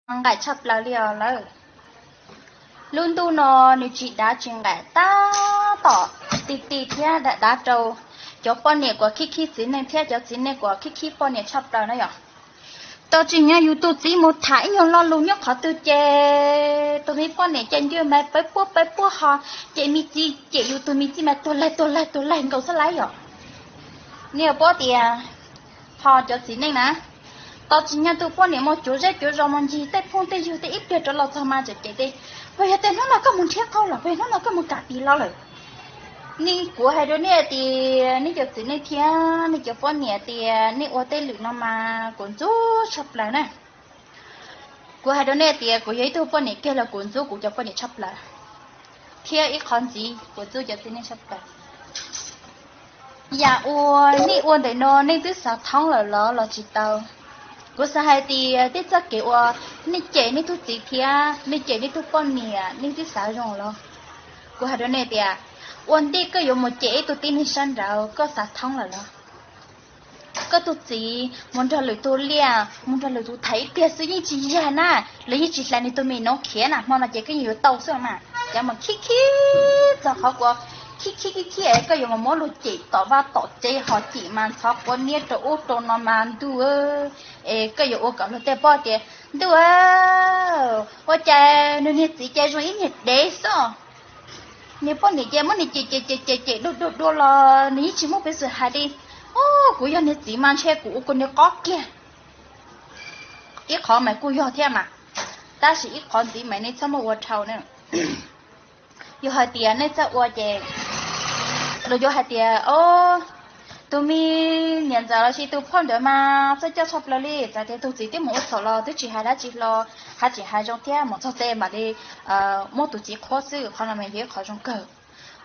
nqaim tshaj plaws li os lawm. Lub ntuj no nws tsis dav tsis nqaim tab tom ti ti thiab dav dav rau cov poj niam uas khib khib txiv neej thiab cov txiv neej uas khib khib poj niam tshaj plaws na yom. Tau tsis nyob yus tus txiv mus tham ib nyuag lo lus nyob qhov twg ces tus me poj niam ces nti mas pawv puab pawv puab ho ces me txiv ces yus tus me txiv mas tuag laig tuag laig tuag laig nkaus xwb lawm yom. Nws paub tias ho cov txiv neej na, tau tsis nyob tus poj niam mus cuav zeb cuav zos mus ncig tej phooj tej ywg tej ib pliag rov los txog mas tseem cem tias, puas yog tias hnub no koj mus nrhiav qau los, puas yog hnub no koj mus kam tis los lawm? Nej, kuv hais rau nej tias nej cov txiv neej thiab nej cov poj niam tias nej ua tej lwm no mas kuv ntxub tshaj plaws na. Kuv hais rau nej tias kuv yog ib tug poj niam kiag los kuv ntxub kuv cov poj niam tshaj plaws, thiab ib qhov ntxiv kuv ntxub cov txiv neej tshaj plaws. Yam uas nej ua ntawm no nej twb xav thoob lawm los los tsis tau? Kuv xav hais tias tej txoj kev uas nej cem nej tug txiv thiab nej cem nej tug poj niam nej twb xav zoo los? Kuv hais rau nej tias, ua ntej koj yuav mus cem ib tug tib neeg sab nraud koj xav thoob lawm los? Koj tus txiv mus nrog lwm tus liaj mus nrog lwm tus tham ib pliag xwb yeej tsis yag na, lawv yeej tsis hlais nws tus me noob khiav na, hmo no ces koj yeej yuav tau xwb mas. Cov mus khib khib txog qhov kuv khib khib khib khib es koj yuav mus muab luag cem tom vaj tom tsev ho cem mas ntxhov quav niab rau ub rau no mas ntuj, es koj yuav ua kom luag tej paub tias ntuj, ua cas nws niag txiv cas zoo ib niag dev xwb. Niag poj niam ces muab niag cem cem cem cem cem dua dua dua los nws yeej tsis muaj peev xwm hais li. Kuv yog niag txiv mas ntshe kuv ua kuv niag qob kiag. Ib qhov mas kuj yog thiab mas, tab sis ib qhov ntxiv mas nej txhob muab ua dhau na. Yog hais tias nej txawj ua ces luag yuav hais tias, o, tus me niam ntxawm los sis tus phauj ntawd mas txawj coj tshaj plaws li, txawm tias tus txiv twb mus ua txhaum los twb tsis hais dab tsi hlo, hais tsis hais zoo thiab mus txog tej mam li muab tus txiv qhuab xwb, qhov no mas yog ib qhov zoo kawg.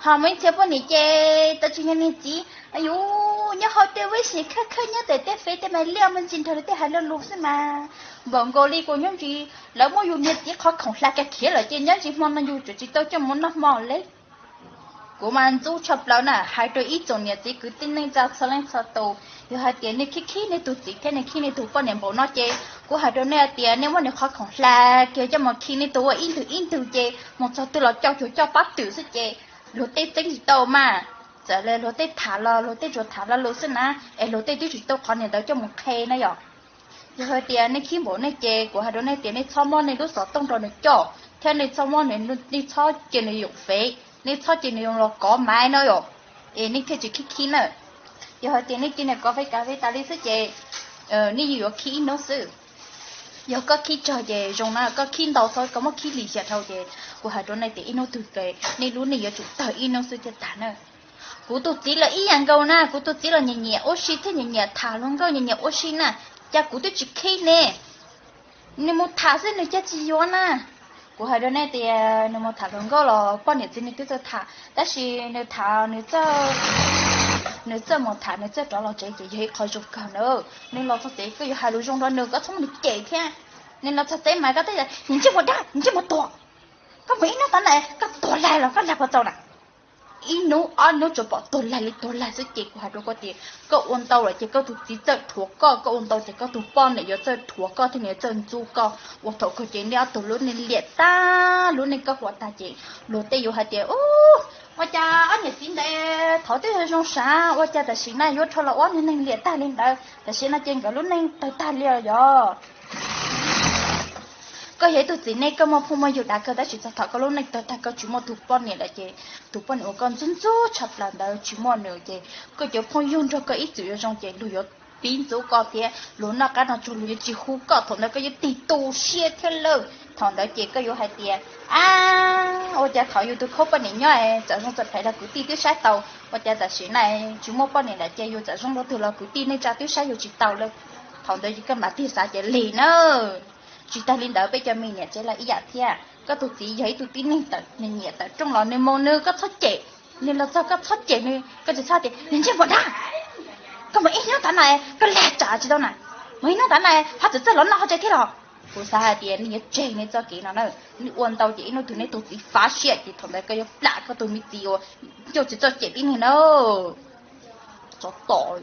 Ho muaj ib txhia poj niam ces tau tsis yog niag txiv, yus nyob hauv tej vib si khawb khawb nyob tej tej fev tej mas liaj mus ntsis nrog lawv tej hais lo lus xwb mas, npaum nkaus li kuv nyob ntsis lawv muab yus niag txiv qhov khoom hla kiag khiav lawm ces nyob ntsis hmo no yus tseem tsis tau coj mus noj hmo li. Kuv mas ntxub tshaj plaws na, hais rau ib tsoom niam txiv kwv tij neej tsa txhua leej txhua tus, yog hais tias nej khib khib nej tus txiv thiab nej khib nej tus poj niam npaum no ces kuv hais rau nej hais tias nej muab nws qhov khoom hla kiag coj mus khi nej tus ua ib ntug ib ntug ces mus txog twg los coj cuag coj pab twm xwb ces luag tej txeeb tsis tau mas. Txawm luag tej tham los luag tej tsuas tham lo lus xwb na, es luag tej twb tsis tau qhov niag ntawd coj mus qhia na yom. Yog hais tias nej khib npaum nej ces kuv hais rau nej tias nej txhob muab nej lub xov tooj rau nws coj thiab nej txhob muab, nej txhob cia nws yoom fev, nej txhob cia nws yoom los kov maiv na yom, es nej thiaj tsis khib khib na. Yog hais tias nej cia nws kov fev kav fev tas li xwb ces nej yeej yuav khib ib hnub xwb. Yog koj khib tsawg ces zoo na, koj khib ntau xwb koj muab khib lim xya dhau ces kuv hais rau nej tias ib hnub twg ces nej lub neej yuav tsum tawg ib hnub xwb thiaj tag na. Kuv tus txiv los ib yam nkaus na, kuv tus txiv los nyiam nyiam ua si thiab nyiam nyiam tham hluas nkauj nyiam nyiam ua si na, cas kuv twb tsis khib ne. Nws mus tham xwb nws cas tsis yuav na. Kuv hais rau nej tias nws mus tham hluas nkauj los poj niam txiv neej twb txawj tham tab sis nws tham nws txawj, nws txawj mus tham nws txawj rov los tsev ces yog ib qho zoo kawg na. Nws los txog tsev koj yuav hais lus zoo rau nws, koj txhob muab nws cem thiab. Nws los txog tsev mas koj twb tias nws ntsej muag dab, nws ntsej muag tuag, koj mus ib hnub tav na koj tuag lag los koj lag puas tau na. Ib hnub ob hnub tsuas pom tuag lag li tuag lag xwb ces kuv hais rau koj tias koj ua ntau lawm ces koj tus txiv txawj dhuav koj, koj ua ntau ces koj tus poj niam yuav txawj dhuav koj thiab nws yuav txawj ntxub koj. Ua thaum kawg ces nej ob tug lub neej liam tag, lub neej koj huam tag ces luag tej yuav hais tias, ua cas ob niam txiv ntawd thaum twb zoo sav ua cas tam sim no yuav rho los ua ob niag neeg liam tag li ntawd, tam sim no ces nkawd lub neej tawg tag li os yog. Koj yog ib tug txiv neej koj muaj phooj muaj ywg dav kawg tab sis txog thaum koj lub neej tawg tag koj tsis muaj tus poj niam lawm ces tus poj niam uas koj ntxub ntxub tshaj plaws ntawd tsis muaj nws ces koj cov phooj ywg nrog koj ib txwm yuav zoo ces luag yuav pib ntxub koj thiab luag noj qab noj tsuag luag yuav tsis hu koj, thaum ntawd koj yuav tig tu siab thiab lawm. Thaum ntawd ces koj yuav hais tias, a, ua cas thaum yus tus khaub poj niam nyob txawm zoo txawm phem los kwv tij twb saib tau, ua cas tam sim no tsis muaj poj niam lawm ces yus txawm zoo dua twg los kwv tij neej tsa twb saib yus tsis tau lawm. Thaum ntawd ces koj mam tig xav ces lig na. Tsis tag li ntawd peb cov me niam tsev los ib yam thiab, koj tus txiv yog ib tug tib neeg tawm nyiam tawm rooj los nws mus nws koj txhob cem, nws los txog koj txhob cem nws, koj tsis txhob tias nws ntsej muag dab, koj mus ib hnub tav no koj lag tsam tsis tau na, mus ib hnub tav no ho txawm txawj los noj ho tsev thiab los. Kuv xav hais tias nej yuav tseg nej txoj kev no na, nej ua ntau ces ib hnub twg nej tus txiv fav siab ces thaum ntawd koj yuav plam koj tus me txiv uas coj tsis txawj cem tib neeg na. Tsov tom.